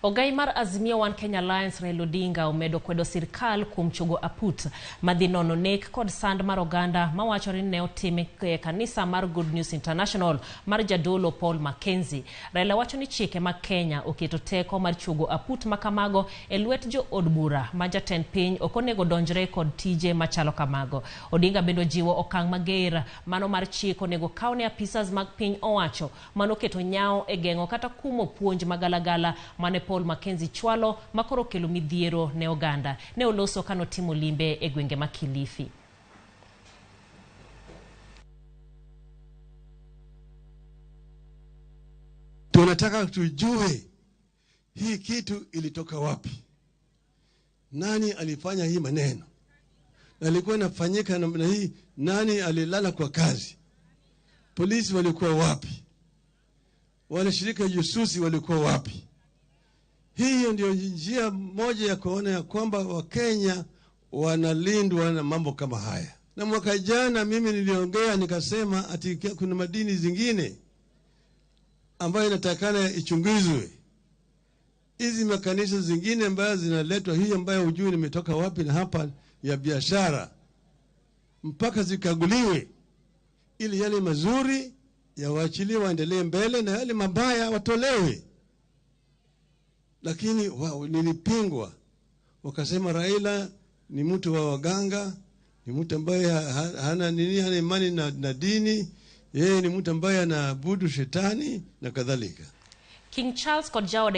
Ogai mar Azimio One Kenya Alliance Raila Odinga omedo kwedo sirkal kuom chogo aput madhi nono nek kod sand mar oganda mawachore ni ne otim e kanisa mar Good News International mar jadolo Paul Mackenzie. Raila wacho ni chike mag Kenya oketo teko mar chuogo aput makamago e lwet jo od bura ma jatend piny ok onego donjre kod tije machalo kamago. Odinga bende ojiwo okang' mager mano mar chik onego kaw ne apisas mag piny owacho manoketo nyawo e geng'o kata kumo puonj magalagala mane Paul Mackenzie chwalo makoro kelo midhiero ne oganda. Ne oloso kanotimo limbe e gwenge ma Kilifi. Tunataka tujue hii kitu ilitoka wapi, nani alifanya hii maneno, na ilikuwa inafanyika namna hii, nani alilala kwa kazi, polisi walikuwa wapi, wale shirika jususi walikuwa wapi? Hiyo ndio njia moja ya kuona ya kwamba Wakenya wanalindwa na mambo kama haya. Na mwaka jana mimi niliongea nikasema ati kuna madini zingine ambayo inatakana ichunguzwe. Hizi makanisa zingine ambayo zinaletwa hii ambayo hujui nimetoka wapi na hapa ya biashara, mpaka zikaguliwe ili yale mazuri yawaachiliwe waendelee mbele na yale mabaya watolewe. Lakini wao nilipingwa, wakasema Raila ni mtu wa waganga, ni mtu ambaye hana nini, hana imani na dini, yeye ni mtu ambaye anaabudu shetani na kadhalika. King Charles kod jaode.